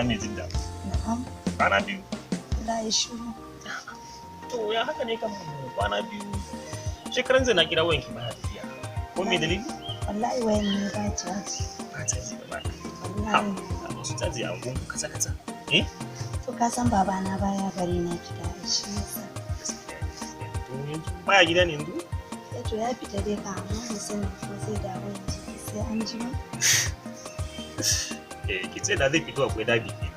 Hajiya mai Jidda. Na'am. Kwana biyu. Allah ya shiru. To ya haka ne kan kwana biyu. Shekaran zai na kira wayanki baya tafiya. Ko me dalili? Wallahi wayan ne ba caji. Ba caji gaba ɗaya. Wallahi. Ha, su caji a gun kasa kasa. Eh? To ka san babana baya bari na fita da shi yasa. To yanzu baya gida ne yanzu? Eh to ya fita dai ka amma ban sani ko zai dawo yanzu sai an jima. Eh, ki ce da zai fito akwai dabi kenan.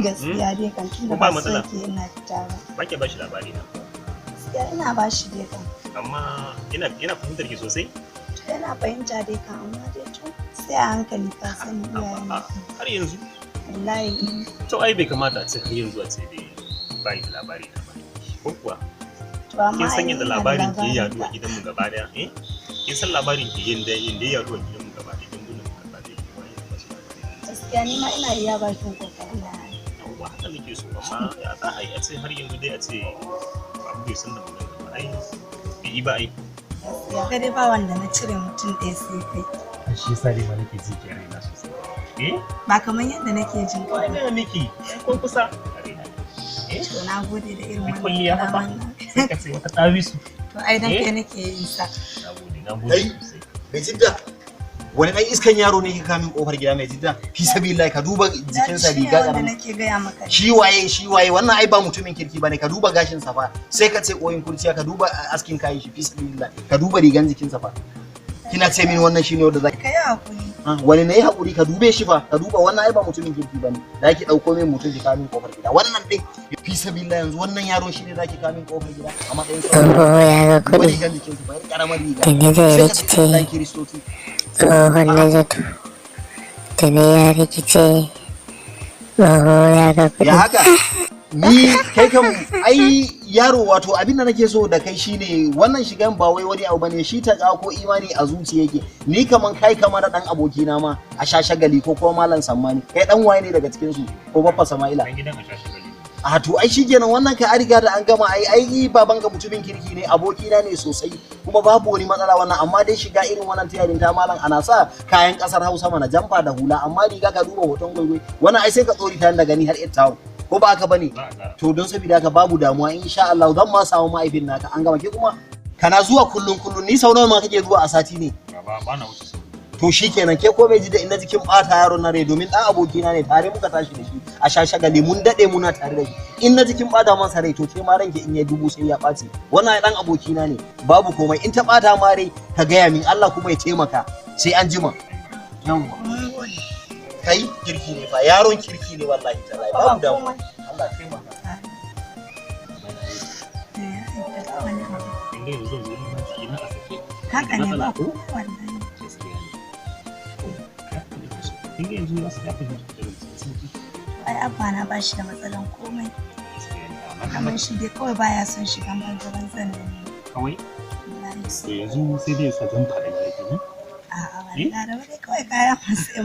Gaskiya dai kan tunda Ko ba ba so matsala? yake ina fita ba. Ba ki ba shi labari na. Gaskiya ina ba shi dai kan. Amma ina fahimtar ki sosai. To yana fahimta dai kan amma dai to sai a hankali ka sani iyayen. Amma har yanzu Wallahi. To ai bai kamata a ce har yanzu a ce dai ba da labari na ba. Ko kuwa? To amma Kin san ai yadda ina da labarin ke labarin yaduwa ka. gidanmu gaba daya, eh? Kin san labarin ke yanda yanda ya yaduwa gidanmu gaba daya, dangunan mu gaba daya, kowa yana ba shi labari. Gaskiya ni ma ina iya bakin kokari na. Yawwa, haka nake so, amma ya za a yi a ce har yanzu dai a ce babu bai san da magana ba, ai bai yi ba ai. Gaskiya kai dai ba wanda na cire mutum ɗaya sai kai. Shi yasa dai ma nake ji ke raina sosai. Eh? Ba kamar yadda nake jin ka Wai ba. na miki ko kusa a raina. Eh? To na gode da irin Ai wannan kwalliya haka. kalaman nan. Sai ka ce wata ɗawisu. To ai dan Eh? kai nake yin sa. Nagode, nagode Kai. sosai. Mai Jidda, wani ɗan iskan yaro ne ke kamin kofar gida mai Jidda? Fi sabilillahi ka duba jikinsa Shi ne riga wanda ƙarami. nake gaya maka. Shi waye, shi waye? Wannan ai ba mutumin kirki bane. Ka duba gashin sa fa, sai ka ce koyin kurciya. Ka duba askin kayi shi, fi sabilillahi ka duba rigan jikinsa fa. Kina ce min wannan shine wanda zaki Ka yi hakuri. Ah, wani ne hakuri? Ka dube shi fa, ka duba. Wannan ai ba mutumin kirki bane. Zaki dauko min mutum ki kamin kofar gida wannan din, fi sabilillahi yanzu wannan yaro shine zaki kamin kofar gida a matsayin sa? Tsoho ya ga Duba kuɗi. rigan jikinsa fa, yar karamar riga. Tuni zai Sai ka ce rikice. dan kiristoci. Tsohon Najatu. Tuni ya rikice. Tsoho ya ga kuɗi. Ya haka ni kai kam ai yaro, wato abin da nake so da kai shine wannan shigan ba wai wani abu bane. Shi ta ko imani a zuciya yake. Ni kaman kai kama da dan abokina ma a shashagali ko kuma malam Sammani. Kai dan waye ne daga cikin su, ko Baffa Sama'ila? Dan gidan a shashagali. A to ai shikenan, wannan ka riga da an gama. Ai ai babanka mutumin kirki ne, abokina ne sosai, kuma babu wani matsala wannan. Amma dai shiga irin wannan tiyarin ta malam, ana sa kayan kasar Hausa mana, jamfa da hula. Amma riga, ka duba hoton gwaigwai wannan, ai sai ka tsori ta da gani har ita, ko ba haka bane? Za a ƙara. To don saboda haka babu damuwa, insha Allah zan ma samu ma'aifin naka, an gama. Ke kuma kana zuwa kullun kullun, ni sau nawa ma kake zuwa a sati ne? Baba, ba na wuce sau. To shikenan. Ke ko bai ji da ina jikin bata yaron na rai, domin dan abokina ne, tare muka tashi da shi a shashagali, mun dade muna tare da shi. In na jikin bata masa rai, to ke ma ranki in ya dubu sai ya ɓaci. Wannan dan abokina ne, babu komai. In ta bata ma rai ka gaya min. Allah kuma ya taimaka, sai an jima. Yawwa. Mun gode. Kai kirki ne fa, yaron kirki ne wallahi tallahi. Ba Babu damuwa. komai. Allah ya taimaka. Eh, ya wani abu. Kin ga yanzu zan zo ni ma jiki na a sake. Haka ne, Matsala ba ko? komai wallahi. Gaskiya ne. To, haka nake so. Kin ga yanzu za su ya fahimci da sauki. Ai abba na ba shi da matsalan komai. Gaskiya ne. Amma Kamar shi dai kawai baya son shigan banza banzan nan ne. Kawai. Wallahi. To yanzu sai dai sa jamfa da gara kenan. A'a, Eh? wallahi da dai kawai kaya masu